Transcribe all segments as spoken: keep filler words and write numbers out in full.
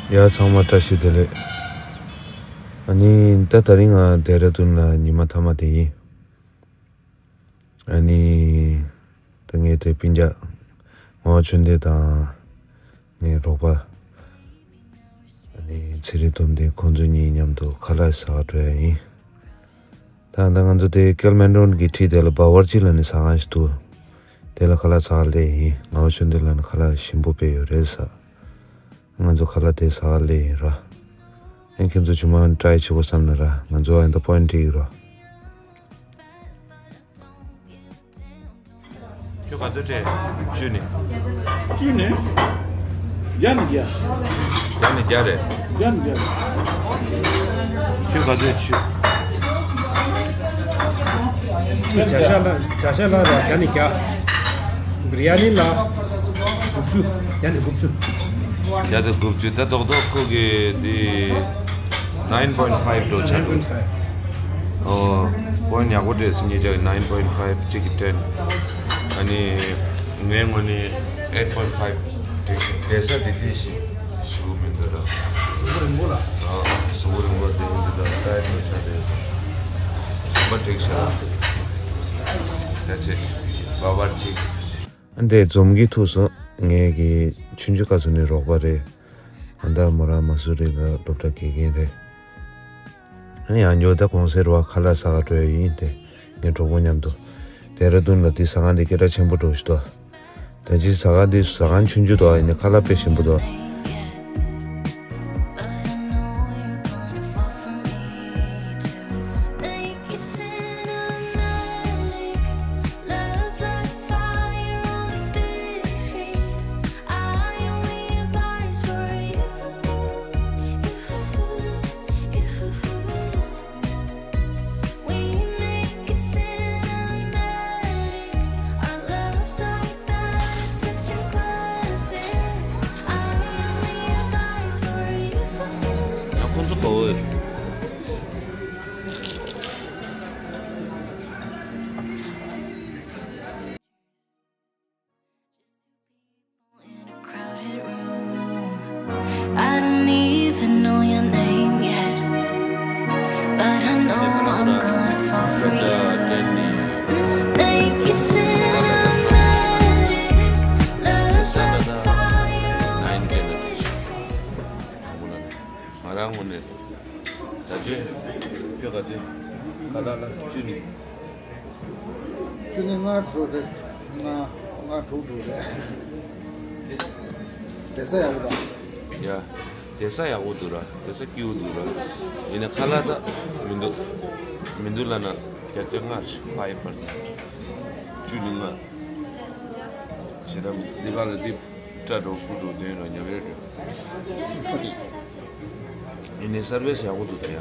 ཡ་ཚང་མ་བཀྲ་ཤིས་བདེ་ལེགས། ཨ་ནི་ད་དེ་རིང་ང་ལྡེ་ར་ལྡུན་ལ་ཉི་མ་མཐའ་མ་དེ་ཡིན། ཨ་ནི་ད་ངའི་དེ་སྤུན་ཀྱག་ངག་དབང་ཆོས་ལྡན་དང་ངའི་རོགས་པ། ཨ་ནི་ཚེ་རིང་སྟོབས་ལྡན་ཁོང་ཚོ་གཉིས་མཉམ་དུ་ཁ་ལག་ཟ་ག་འགྲོ་ཡ་ཡིན། ད་ལྟ་ང་ཚོ་དེ་ཀལ་མན་ཌོན་གྱི་འཁྲིས་དེ་ལ་བ་ཝར་ཅི་ལབ་ནས་ཟ་ཁང་ཞིག་འདུག་དེ་ལ་ཁ་ལག་ཟ་ག་སླེབས་ཡིན། ངག་དབང་ཆོས་ལྡན་ལགས་ནས་ཁ་ལག་ཞིམ་པོ་དཔེ་ཡོད་རེད་ཟེར། ང་ཚོ་ཁ་ལག་དེ་ཟ་ག་སླེབས་ཡིན་ར། ཨེ་ཁྱེད་ཚོ་ཇི་མ་ཊ་རའི་བྱེད་དགོས་བསམ་ན་ར། ང་ཚོ་ཨེ་འདྲ་པོ་ཡིན་འགྲིག་ར། ཁྱོད་ག་ཚོད་སྤྲད། བཅུ་ནི། བཅུ་ནི། བརྒྱ་ནི་བརྒྱ། བརྒྱ་ནི་བརྒྱ་རེད། བརྒྱ་ནི་བརྒྱ། ཁྱོད་ག་ཚོད་བཅུ། བྱ་ཤ་ལ་བྱ་ཤ་ལ་ར་བརྒྱ་ནི་བརྒྱ། བི་རི་ཡ་ནི་ལ་དགུ་བཅུ། བརྒྱ་ནི་དགུ་བཅུ། བརྒྱ་དང་དགུ་བཅུ། ད་རྡོག་རྡོག་ཁོ་གི་དེ་nine point five འགྲོ་ཆགས་འགྲོ། ཨོ། པོ་ཡིན་ཡག་པོ་སྤྲད་སོང་། ངེད་ཅག་གི་nine point five གཅིག་གི་ten། ཨ་ནི་ངའི་ངོས་ནས་eight point five འགྲིག་སོང་། བསྡད་ས་དེ་དེ་ཞིག་ཞུ་མི་འདུག་ར། གཟུགས་པོ་རིང་པོ་ལ། ཨ། གཟུགས་པོ་རིང་པོ་དེ་འདི་དང་ཏའི་འགྲོ་ཆགས་དེ་ཞིམ་པ་འགྲིག་ཤག་ད་ཆེ་བ་བར་གཅིག་འདི་འཛོམས་ཀྱི་ཐུག་སོང་། ངའི་གི་ཆུང་ཆུང་སྐབས་སུ་ནས་རོགས་པ་རེད། ཨ་ད་མོ་རང་མ་སུ་རི་ལ་སློབ་གྲྭ་དགེ་རྒན་རེད། ཨ་ཡང་མགྱོགས་ད་གུང་སེང་རུ་བ་ཁ་ལག་ཟ་ག་འགྲོ་ཡ་ཡིན་ཏེ། ངའི་གྲོགས་པོ་མཉམ་དུ། ལྡེ་ར་ལྡུན་ལ་དེ་ཟ་ཁང་དེ་སྐད་གྲགས་ཆེན་པོ་འགྲོ་ཞིག་ཏོ། ད་ཅི་ཟ་ཁང་དེ་ཟ་ཁང་ཆུང་ཆུང་དོ། ཨ་ཡིན་ནི་ཁ་ལག་དཔེ་ཞིམ་པོ་དོ། ཡང་ཁོང་ཚོ་ག་བོ་ཡོད། I don't even know your name yet, but I know I'm gonna fall for you. Make it cinematic. Love like fire on the big screen. ང་རང་ངོས་ནས་ད་ཅི་ཁྱོད་ག་ཚོད། ཁ་ལག་ལ་བཅུ་ནི། བཅུ་ནི་ལྔ་དྲུག་རེད། ལྔ་ལྔ་དྲུག་དྲུག་རེད། བསྡད་ས་ཡག་པོ་དང་། ཡ། བསྡད་ས་ཡག་པོ་འདུག་ར། བསྡད་ས་སྐྱིད་པོ་འདུག་ར། ཡིན་ན་ཁ་ལག་ད་མི་འདུག་མི་འདུག་ལབ་ན་བརྒྱ་ཆ་ལྔ་five percent། བཅུ་ནི་ལྔ། བྱེད་ཐབས་འདི་ག་ལ་འདི་སྐྲ་འགྲོ་སྐུ་འགྲོ་དོན་ར་ཉམས་རེད་རེད། ཡིན་ནའི་སར་བིས་ཡག་པོ་འདུག་ད་ཡ།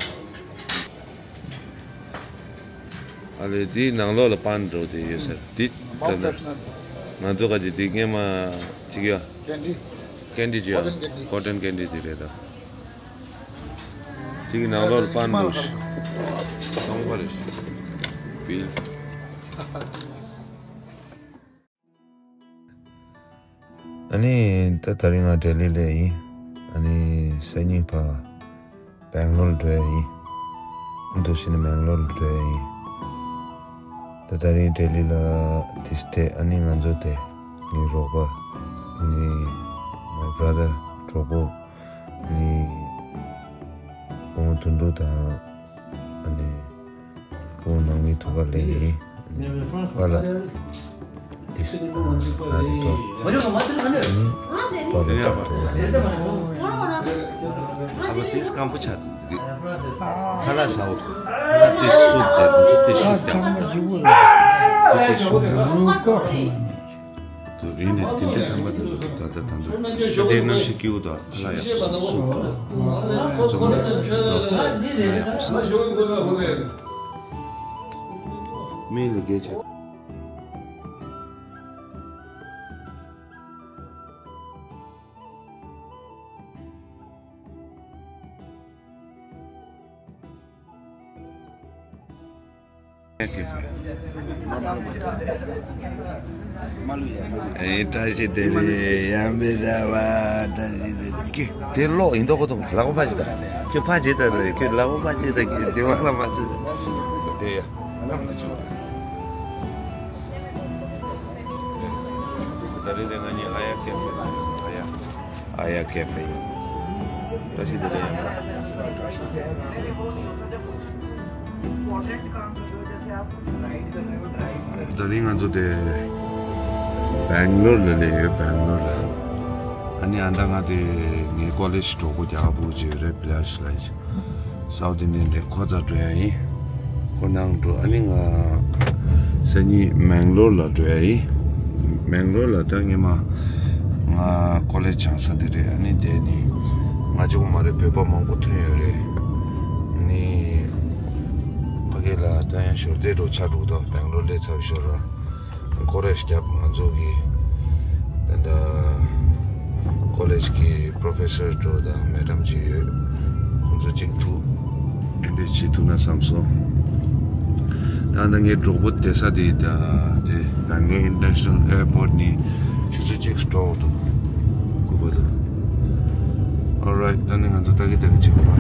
ཨ་ལེ་དེའི་ནང་ལོགས་ལ་པན་འགྲོ་དེ་ཡོད་ཟེར། དེ་ད་ལྟ་ང་ཚོ་ག་ཅིག་དེ་སྔས་མ་ཅིག་ཡ། ཀེན་ཌི། ཀེན་ཌི་ཅིག་ཡ། ཀོ་ཊོན་ཀེན་ཌི། ཀོ་ཊོན་ཀེན་ཌི་དེ་རེད་ད། དེ་གི་ནང་ལོགས་ལ་པན་འདུག་ཁང་པ་རེད། བིལ། ཨ་ནི་ད་དེ་རིང་ང་ལྡི་ལི་ལ་ཡིན། ཨ་ནི་སང་ཉིན་ཕར་སྦེང་ལོར་འགྲོ་ཡ་ཡིན། འདུག་བྱས་ནས་མེང་ལོར་འགྲོ་ཡ་ཡིན། ད་དེ་རིང་ལྡི་ལི་ལ་དེ་སྟེ་ཨ་ནི་ང་ཚོ་དེ་ངའི་རོགས་པ། ངའི་my brother གྲོགས་པོ། ཨ་ནི་ཨོང་དོན་གྲུབ་དང་ཨ་ནི། ཁོང་ནང་མི་ཐུག་ག་ལེ་ཡིན། པ་ལ། དེ་སུ་ཨ་རེ་ཏོ། ནི་པ་ལ་ཐུག་ཐུག་ག་ལེ་ཡིན། ཨ་བ་དེ་སྐམ་པོ་ཆགས་འདུག་ཁ་ལག་ཟ་འོ། ཁ་ལག་དེ་སུབ་དེ་དེ་དེ་ཤུག་ཀྱང་། དེ་དེ་ཤུག་ཀྱང་། དུ་རིང་ནས་དེ་འདྲའི་ཐང་པ་དེ་འདུག་ད་ལྟ་ད་འདུག་དེ་གནམ་གཤིས་སྐྱིད་པོ་དང་ཁ་ལག་ཡག་པོ་སུབ་འདུག་འཛོམས་ན་ལོ་ཁ་ལག་ཡག་པོ་སུབ། མི་ལ་རྒྱལ་ཆེ། ཨེ། བཀྲ་ཤིས་བདེ་ལེགས། ཡ་མེད་ད་བ། བཀྲ་ཤིས་བདེ་ལེགས། ཀྱེ། དེ་ལོག་ཡིན་མདོག་གོ་མདོག་ལག་པ་ཕར་བྱེད་ད། ཁྱོད་ཕར་བྱེད་ད་རེད། ཁྱོད་ལག་པ་ཕར་བྱེད་ད། ཁྱོད་དེ་བ་ལ་མ་བྱེད་ད། དེ་ཡ། ད་རེས་དེ་ང་གཉིས་ཨ་ཡ་ཁེ་ཕེ། ཨ་ཡ། ཨ་ཡ་ཁེ་ཕེ་ཡིན། བཀྲ་ཤིས་བདེ་ལེགས། ད་རིང་ང་ཚོ་དེ་སྦེང་ལོར་ལ་སླེབས་ཡོད། སྦེང་ལོར་ལ། ཨ་ནི་ཨ་ད་ང་དེ་ངའི་ཀོ་ལེཇ་གྲོགས་པོ་རྒྱ་གར་བུ་ཅིག་ཡོད་རེད། བི་ལ་ཤི་ལ་ཤི། སའུཐ་ཨིན་ཌི་ཡན་རེད། ཁོ་རྩར་འགྲོ་ཡ་ཡིན། ཁོ་ནང་འགྲོ། ཨ་ནི་ང་སང་ཉིན་མེང་ལོར་ལ་འགྲོ་ཡ་ཡིན། མེང་ལོར་ལ་ད་སྔོན་མ་ང་ཀོ་ལེཇ་སྦྱང་ས་དེ་རེད། ཨ་ནི་དེ་ནི་ང་གཅིག་པོ་མ་རེད། བོད་པ་མང་པོ་ཐོན་ཡོད་རེད། ཨ་ནི་ཕ་གི་ལ་ད་ཡང་ཞོར་དེ་འགྲོ་ཆགས་འདུག་ད་མེང་ལོར་སླེབས་ཚར་ཞོར་ར། ཁོ་རེ་རྒྱབ། ང་ཚོ་གི་ད་ལྟ་ཀོ་ལེཇ་གི་པྲོ་ཕེ་སར་འགྲོ་དང་མེ་ཌམ་ཅིག་ཡོད། ཁོང་ཚོ་གཅིག་ཐུག་འདི་འདྲ་བྱེད་ཐུབ་ན་བསམ་སོང་། ད་ལྟ་ངའི་གྲོགས་པོ་བསྡད་ས་དེ་ད་དེ་Bangalore International Airport ནས་ཆུ་ཚོད་གཅིག་འགྲོ་འདུག་ཁོ་པ་དང་། Alright། ད་ནི་ང་ཚོ་ཏག་གི་ཏག་གི་བྱེད་དགོས་པ།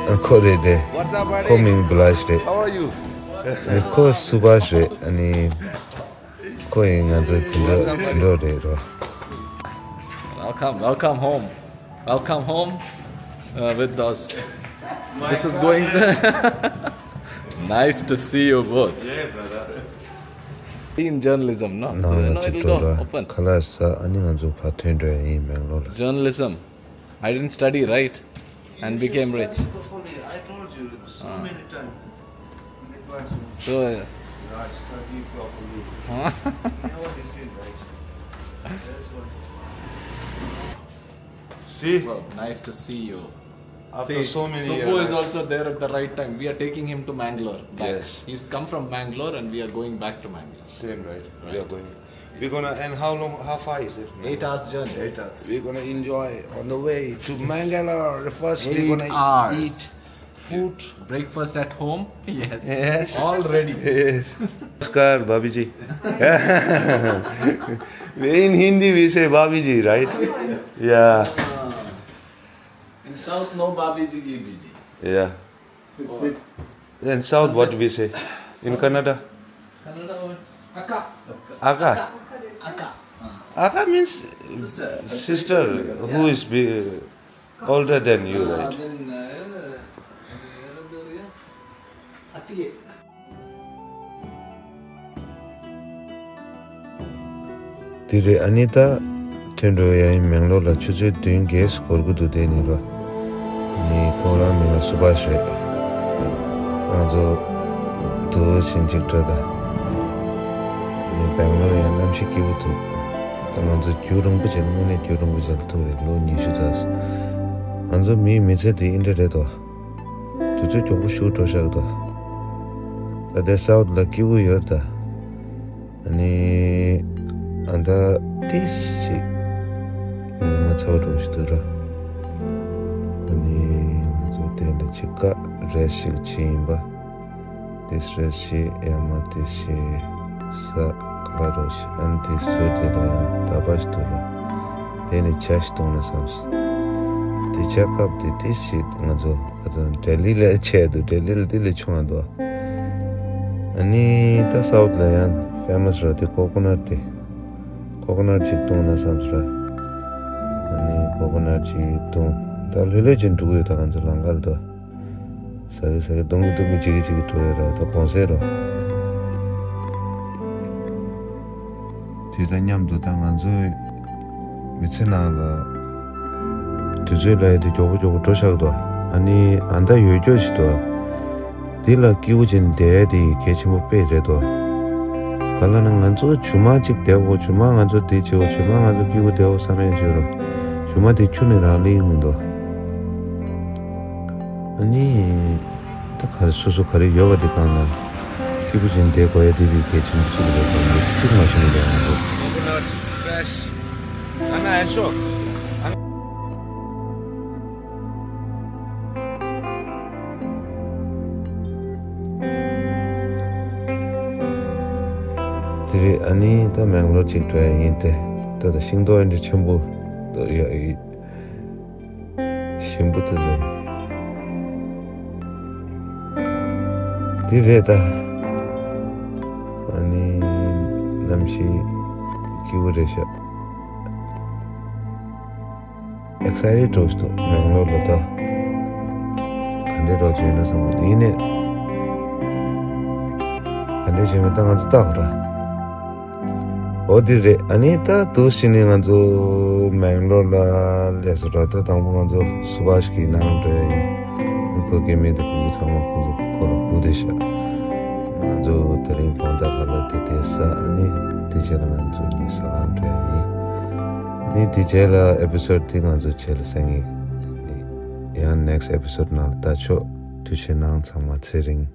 ཨ། ཁོ་རེད་དེ། What's up, buddy? ཁོ་མིང་བི་ལ་ཤི་རེད། How are you? ཨ། ཁོ་སུ་བྷ་ཤི་རེད། ཨ་ནི། ཁོ་ཡིན་ང་ཚོའི་འཛིན་གྲོགས། འཛིན་གྲོགས་རེད་རོ། Welcome, welcome home. Welcome home, uh, with us. This is going. Nice to see you both. Yeah, brother. In journalism, no? So, ནང་ལ་no, ཅིག་it'll འགྲོ་go ར། open. ཁ་ལག་ཟ། ཨ་ནི་ང་ཚོ་ཕར་ཐོན་འགྲོ་ཡ་ཡིན། མེང་ལོར་ལ། Journalism. I didn't study, right? And became rich. You should study properly. I told you so many times in the classroom. So, uh, yeah, study properly. Huh? You never listen, right? That's why. See? Well, nice to see you. After so many years, Subbu is also there at the right time. We are taking him to Mangalore back. Yes. He's come from Mangalore and we are going back to Mangalore. Same, right? We are going. We're gonna, and how long, how far is it? Eight hours journey. Eight hours. We're gonna enjoy on the way to Mangalore. First, we're gonna eat food. Breakfast at home? Yes. Yes. All ready. Yes. Namaskar, Bhabhi ji. In Hindi, we say Bhabhi ji, right? Yeah. In South, no Bhabhi ji ki biji. Yeah. In South, what we say? In Kannada? Kannada word? Akka. Akka? Akka. Akka. Akka means sister. Sister who is be-, older than you, right? Then, uh, Attiye. དེ་རེད། ཨ་ནི་ད་ཐོན་འགྲོ་ཡ་ཡིན། མེང་ལོར་ལ་ཆུ་ཚོད་བདུན་བརྒྱད་འགོར་གི་འདུག་དེ་ནི་རོ། ཨ་ནི་ཁོང་རང་མིང་ལ་སུ་བྷ་ཤི་རེད། ང་ཚོ་དུ་ཕྱིན་གཅིག་འགྲོ་ད། ཨ་ནི་སྦེང་ལོར་ཡང་གནམ་གཤིས་སྐྱིད་པོ་འདུག་ད་ང་ཚོ་རྒྱུན་རིང་པོ་བྱས་ནས། དངོས་གནས་རྒྱུན་རིང་པོ་བྱས་ལ་ཐུག་རེད། ལོ་ཉི་ཤུ་ཙམ། ང་ཚོ་མིའི་མི་ཚེ་དེ་འདི་འདྲ་རེད་དོ། དུས་ཚོད་མགྱོགས་པོ་ཞིག་འགྲོ་ཤག་དོ། ད་ལྟའི་སའུཐ་ལ་སྐྱིད་པོ་ཡོད་ད། ཨ་ནི་ཨ་ད་ཏིས་ཞིག་ཉི་མ་ཚ་བོ་འགྲོ་ཞིག་འདུག་ར། ཨ་ནི་ང་ཚོ་དེ་ལ་ཅིག་ཀ་རེ་ཞིག་བྱེད་ཡིན་པ། ཏིས་རེ་ཞིག་ཡ་མ་ཏིས་ཞིག་ས་ཁ་རོ་ཞིག་ཨ་ནི་ཏིས་ཟུར་དེ་ལ་ཡང་ད་པ་ཞིག་འདུག་ར། དེ་ནི་ཇ་ཞིག་བཏུང་ན་བསམས། དེ་ཇ་ཀབ་དེ་ཏིས་ཞིག་ང་ཚོ་ཁ་སང་ལྡི་ལི་ལ་ཆད་འདུག་ལྡི་ལི་ལ་དེ་ལས་ཆུང་བ་འདུག་ཨ་ནི་ད་སའུཐ་ལ་ཡང་ཕེ་མ་སི་ར་དེ་ཀོ་ཀོ་ནཊ་དེ། ཀོ་ཀོ་ནཊ་ཅིག་བཏུང་ན་བསམས་ར། ཨ་ནི་ཀོ་ཀོ་ནཊ་ཅིག་བཏུང་། ད་ལྷོད་ལྷོད་ཅིག་འགྲོ་གི་ཡོད། ད་ང་ཚོ་ལམ་ཁར་འདུག་ཟ་གི་ཟ་གི་བཏུང་གི་བཏུང་གི་བྱེད་ཀྱི་བྱེད་ཀྱི་འགྲོ་ཡོད་ར། ད་གོང་ཚད་རོ། དེ་དང་མཉམ་དུ་ད་ང་ཚོའི་མི་ཚེ་ནང་ལ་དུས་ཚོད་ལ་ཡ་དེ་མགྱོགས་པོ་མགྱོགས་པོ་འགྲོ་ཤག་དོ། ཨ་ནི་ཨ་ད་ཡོད་རྒྱུ་ཞིག་དོ། འདི་ལ་སྐྱིད་པོ་བྱས་ནས་བསྡད་ཡ་དེ་གལ་ཆེན་པོ་དཔེ་རེད་དོ། ག་ལ་ན་ང་ཚོ་ཇུ་མ་གཅིག་བསྡད་དགོས། ཇུ་མ་ང་ཚོ་འདི་བྱེད་དགོས། ཇུ་མ་ང་ཚོ་སྐྱིད་པོ་བསྡད་དགོས་བསམ་ཡ་བྱེད་རོ། ཇུ་མ་དེ་ཁྱོན་ནས་རང་ལེགས་མི་འདུག་ཨ་ནི། ད་ག་རེ་སོ་སོ་ག་རེ་ཡོད་པ་དེ་གང་ལ་སྐྱིད་པོ་བྱས་བསྡད་དགོས་ཡ་དེ་དེ་གལ་ཆེན་པོ་གཅིག་རེད་པ། མི་ཚེ་གཅིག་མ་ཤི་ན་འགྲོ་ཡ་འགྲོ། Coconut fresh. Ana eso. དེ་རེད། ཨ་ནི་ད་མེང་ལོར་ཅིག་འགྲོ་ཡ་ཡིན་ཏེ། ད་ད་ཤིང་ཏོག་འདི་འདྲ་ཆེན་པོ་ཡ་ཡི། ཞིམ་པོ་དེ་རེད། དེ་རེད་ད། ཨ་ནི་གནམ་གཤིས་སྐྱིད་པོ་རེད་ཤག Excited འགྲོ་ཞིག་འདུག་མེང་ལོར་ལ་ད། ག་འདྲས་འགྲོ་བྱས་ན་བསམ་གི་འདུག་ཡིན་ནས། ག་འདྲས་བྱས་ན་ད་ང་ཚོ་ལྟ་ག་ར། འོ་དེ་རེད། ཨ་ནི་ད་འདུག་སེ་ནི་ང་ཚོ་མེང་ལོར་ལ་སླེབས་སོང་ར། ད་དང་པོ་ང་ཚོ་སུ་བྷཱཤ་གི་ནང་འགྲོ་ཡ་ཡིན། ཁོ་སྐྱེ་དམན་དེ་ཕྲུ་གུ་ཚང་མ་ཁོ་ཚོ་ཁོ་ལ་སྒུག་བསྡད་ཤག་ང་ཚོ་དེ་རིང་དགོང་དག་ག་ལ་དེ་དེ་ཟ། ཨ་ནི་དེ་རྗེས་ལ་ང་ཚོ་གཉིས་ཟ་ཁང་འགྲོ་ཡ་ཡིན། ཨ་ནི་དེ་རྗེས་ལ་ཨེ་པི་སོཌ་དེ་ང་ཚོ་རྗེས་ལ་གསན་གི་ཡིན། ཡང་next episode ནང་ལ་ལྟ་ཆོག་དུས་ཆེན་ནང་ཚང་མ་ཚེ་རིང་།